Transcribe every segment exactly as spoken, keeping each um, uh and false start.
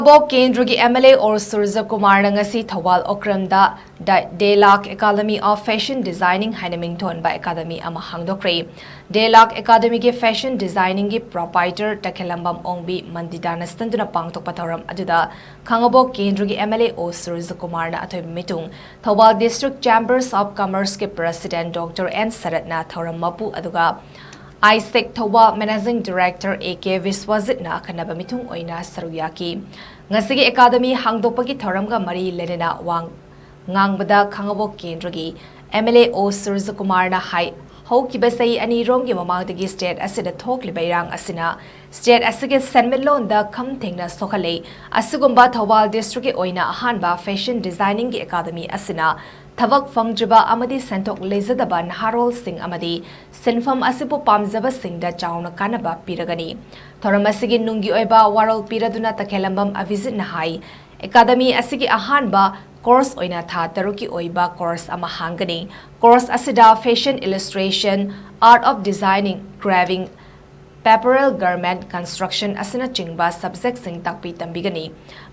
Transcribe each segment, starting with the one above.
ꯄꯣꯛ ꯀꯦꯟꯗ꯭ꯔꯒꯤ M L A ꯑꯣ ꯁꯨꯔꯖꯀꯨꯃꯥꯔꯅ ꯉꯁꯤ Thoubal ꯑꯣꯀ꯭ꯔꯝꯗ The Delak Academy of Fashion Designing ꯍꯥꯏꯅ ꯃꯤꯡꯊꯣꯟꯕ ꯑꯦꯀꯥꯗꯃꯤ ꯑꯃ ꯍꯥꯡꯗꯣꯛꯈ꯭ꯔꯦ꯫ ꯗꯦꯂꯥꯛ ꯑꯦꯀꯥꯗꯃꯤꯒꯤ ꯐꯦꯁꯟ ꯗꯤꯖꯥꯏꯅꯤꯡꯒꯤ ꯄ꯭ꯔꯣꯄꯥꯏꯇꯔ ꯇꯈꯦꯂꯝꯕꯝ ꯑꯣꯡꯕꯤ ꯃꯟꯗꯤꯗꯥꯅ ꯁꯤꯟꯗꯨꯅ ꯄꯥꯡꯊꯣꯛꯄ ꯊꯧꯔꯝ ꯑꯗꯨꯗ ꯈꯥꯉꯕꯣꯛ ꯀꯦꯟꯗ꯭ꯔꯒꯤ M L A ꯑꯣ ꯁꯨꯔꯖꯀꯨꯃꯥꯔꯅ ꯑꯊꯣꯏꯕ ꯃꯤꯇꯨꯡ, Thoubal District Chambers of Commerceꯀꯤ President Doctor N ꯁꯔꯠꯅ ꯊꯧꯔꯝ ꯃꯄꯨ, ꯑꯗꯨꯒ ꯑꯥꯏꯁꯦꯛ Thoubal Managing Director A K ꯕꯤꯁ꯭ꯋꯖꯤꯠꯅ ꯑꯈꯟꯅꯕ ꯃꯤꯊꯨꯡ ꯑꯣꯏꯅ ꯁꯔꯨꯛ ꯌꯥꯈꯤ꯫ ꯉꯁꯤꯒꯤ ꯑꯦꯀꯥꯗꯃꯤ ꯍꯥꯡꯗꯣꯛꯄꯒꯤ ꯊꯧꯔꯝꯒ ꯃꯔꯤ ꯂꯩꯅꯅ ꯋꯥ ꯉꯥꯡꯕꯗ ꯈꯥꯉꯕꯣꯛ ꯀꯦꯟꯗ꯭ꯔꯒꯤ M L A ꯑꯣ ꯁꯨꯔꯖꯀꯨꯃꯥꯔꯅ ꯍꯥꯏ, ꯍꯧꯈꯤꯕ ꯆꯍꯤ ꯑꯅꯤꯔꯣꯝꯒꯤ ꯃꯃꯥꯡꯗꯒꯤ state ꯑꯁꯤꯗ ꯊꯣꯛꯂꯤꯕ ꯏꯔꯥꯡ ꯑꯁꯤꯅ state ꯑꯁꯤꯒꯤ ꯁꯦꯟꯃꯤꯠꯂꯣꯟꯗ ꯈꯝ ꯊꯦꯡꯅ ꯁꯣꯛꯍꯜꯂꯤ꯫ ꯑꯁꯤꯒꯨꯝꯕ ꯊꯧꯕꯥꯜ districtꯀꯤ ꯑꯣꯏꯅ ꯑꯍꯥꯟꯕ ꯐꯦꯁꯟ ꯗꯤꯖꯥꯏꯅꯤꯡꯒꯤ ꯑꯦꯀꯥꯗꯃꯤ ꯑꯁꯤꯅ ꯊꯕꯛ ꯐꯪꯗ꯭ꯔꯤꯕ ꯑꯃꯗꯤ ꯁꯦꯟꯊꯣꯛ ꯂꯩꯖꯗꯕ ꯅꯍꯥꯔꯣꯜꯁꯤꯡ ꯑꯃꯗꯤ ꯁꯤꯟꯐꯝ ꯑꯁꯤꯕꯨ ꯄꯥꯝꯖꯕꯁꯤꯡꯗ ꯆꯥꯎꯅ ꯀꯥꯟꯅꯕ ꯄꯤꯔꯒꯅꯤ꯫ ꯊꯧꯔꯝ ꯑꯁꯤꯒꯤ ꯅꯨꯡꯒꯤ ꯑꯣꯏꯕ ꯋꯥꯔꯣꯜ ꯄꯤꯔꯗꯨꯅ ꯇꯈꯦꯂꯝꯕꯝ ꯑꯚꯤꯖꯤꯠꯅ ꯍꯥꯏ, ꯑꯦꯀꯥꯗꯃꯤ ꯑꯁꯤꯒꯤ ꯑꯍꯥꯟꯕ course ꯑꯣꯏꯅ ꯊꯥ ꯇꯔꯨꯛꯀꯤ ꯑꯣꯏꯕ course ꯑꯃ ꯍꯥꯡꯒꯅꯤ꯫ Course ꯑꯁꯤꯗ fashion illustration, art of designing, carving, apparel garment construction ꯑꯁꯤꯅꯆꯤꯡꯕ subjectꯁꯤꯡ ꯇꯥꯛꯄꯤ ꯇꯝꯕꯤꯒꯅꯤ꯫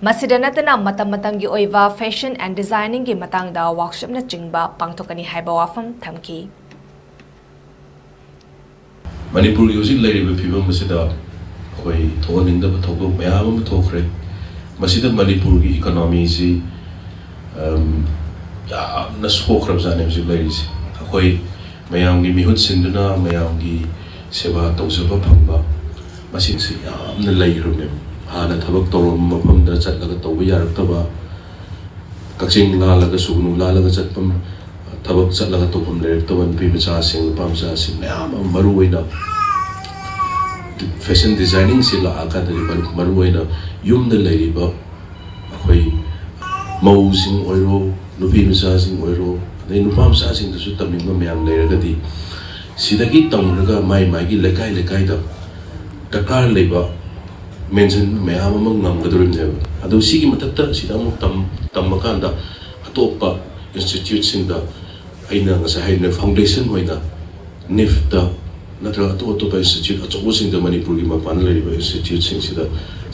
ꯃꯁꯤꯗ ꯅꯠꯇꯅ ꯃꯇꯝ ꯃꯇꯝꯒꯤ ꯑꯣꯏꯕ fashion and designingꯒꯤ ꯃꯇꯥꯡꯗ workshopꯅꯆꯤꯡꯕ ꯄꯥꯡꯊꯣꯛꯀꯅꯤ ꯍꯥꯏꯕ ꯋꯥꯐꯝ ꯊꯝꯈꯤ꯫ ꯃꯅꯤꯄꯨꯔꯒꯤ ꯍꯧꯖꯤꯛ ꯂꯩꯔꯤꯕ ꯐꯤꯕꯝ ꯑꯁꯤꯗ ꯑꯩꯈꯣꯏ ꯊꯣꯛꯍꯟꯅꯤꯡꯗꯕ ꯊꯧꯗꯣꯛ ꯃꯌꯥꯝ ꯑꯃ ꯊꯣꯛꯈ꯭ꯔꯦ꯫ ꯃꯁꯤꯗ ꯃꯅꯤꯄꯨꯔꯒꯤ economyꯁꯤ, ꯑꯝ, ꯌꯥꯝꯅ ꯁꯣꯛꯈ꯭ꯔꯕꯖꯥꯠꯅꯤ ꯍꯧꯖꯤꯛ ꯂꯩꯔꯤꯁꯦ꯫ ꯑꯩꯈꯣꯏ ꯃꯌꯥꯝꯒꯤ ꯃꯤꯍꯨꯠ ꯁꯤꯟꯗꯨꯅ ꯃꯌꯥꯝꯒꯤ ꯁꯦꯕꯥ ꯇꯧꯖꯕ ꯐꯪꯕ, ꯃꯁꯤꯁꯤ ꯌꯥꯝꯅ ꯂꯩꯈ꯭ꯔꯕꯅꯦꯕ꯫ ꯍꯥꯟꯅ ꯊꯕꯛ ꯇꯧꯔꯝꯕ ꯃꯐꯝꯗ ꯆꯠꯂꯒ ꯇꯧꯕ ꯌꯥꯔꯛꯇꯕ, ꯀꯛꯆꯤꯡ ꯂꯥꯜꯂꯒ, ꯁꯨꯒꯅꯨ ꯂꯥꯜꯂꯒ ꯆꯠꯄ, ꯊꯕꯛ ꯆꯠꯂꯒ ꯇꯧꯐꯝ ꯂꯩꯔꯛꯇꯕ ꯅꯨꯄꯤ ꯃꯆꯥꯁꯤꯡ, ꯅꯨꯄꯥ ꯃꯆꯥꯁꯤꯡ ꯃꯌꯥꯝ ꯑꯃ, ꯃꯔꯨ ꯑꯣꯏꯅ fashion designingꯁꯤ ꯂꯥꯛꯑꯀꯥꯟꯗꯗꯤ ꯃꯔꯨ, ꯃꯔꯨ ꯑꯣꯏꯅ ꯌꯨꯝꯗ ꯂꯩꯔꯤꯕ ꯑꯩꯈꯣꯏ ꯃꯧꯁꯤꯡ ꯑꯣꯏꯔꯣ, ꯅꯨꯄꯤ ꯃꯆꯥꯁꯤꯡ ꯑꯣꯏꯔꯣ, ꯑꯗꯩ ꯅꯨꯄꯥ ꯃꯆꯥꯁꯤꯡꯗꯁꯨ ꯇꯝꯅꯤꯡꯕ ꯃꯌꯥꯝ ꯂꯩꯔꯒꯗꯤ, ꯁꯤꯗꯒꯤ ꯇꯝꯈ꯭ꯔꯒ ꯃꯥꯏ ꯃꯥꯏꯒꯤ ꯂꯩꯀꯥꯏ ꯂꯩꯀꯥꯏꯗ ꯗꯔꯀꯥꯔ ꯂꯩꯕ ꯃꯦꯟꯁꯤꯟꯕ ꯃꯌꯥꯝ ꯑꯃ ꯉꯝꯒꯗꯧꯔꯤꯕꯅꯦꯕ꯫ ꯑꯗꯨ ꯁꯤꯒꯤ ꯃꯊꯛꯇ ꯁꯤꯗ ꯑꯃꯨꯛ ꯇꯝ-, ꯇꯝꯃꯀꯥꯟꯗ ꯑꯇꯣꯞꯄ instituteꯁꯤꯡꯗ ꯑꯩꯅ ꯉꯁꯥꯏ ꯍꯥꯏꯗꯨꯅ foundation ꯑꯣꯏꯅ ꯅꯤꯐꯇ ꯅꯠꯇ꯭ꯔꯒ ꯑꯇꯣꯞ ꯑꯇꯣꯞꯄ ꯏꯟꯁꯇꯤꯇ꯭ꯌꯨꯠ ꯑꯆꯧꯕꯁꯤꯡꯗ, ꯃꯅꯤꯄꯨꯔꯒꯤ ꯃꯄꯥꯟꯗ ꯂꯩꯔꯤꯕ ꯏꯟꯁꯇꯤꯇ꯭ꯌꯨꯠꯁꯤꯡꯁꯤꯗ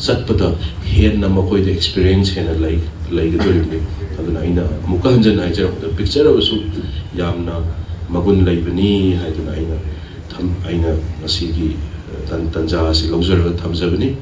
ꯆꯠꯄꯗ ꯍꯦꯟꯅ ꯃꯈꯣꯏꯗ ꯑꯦꯛꯁꯄꯤꯔꯤꯌꯦꯟꯁ ꯍꯦꯟꯅ ꯂꯩ, ꯂꯩꯒꯗꯧꯔꯤꯕꯅꯤ꯫ ꯑꯗꯨꯅ ꯑꯩꯅ ꯑꯃꯨꯛꯀ ꯍꯟꯖꯟꯅ ꯍꯥꯏꯖꯔꯕꯗ, ꯄꯤꯛꯆꯔꯕꯁꯨ ꯌꯥꯝꯅ ꯃꯒꯨꯟ ꯂꯩꯕꯅꯤ ꯍꯥꯏꯗꯨꯅ ꯑꯩꯅ ꯊꯝ-, ꯑꯩꯅ ꯉꯁꯤꯒꯤ ꯇꯟ-, ꯇꯟꯖꯥ ꯑꯁꯤ ꯂꯧꯖꯔꯒ ꯊꯝꯖꯕꯅꯤ꯫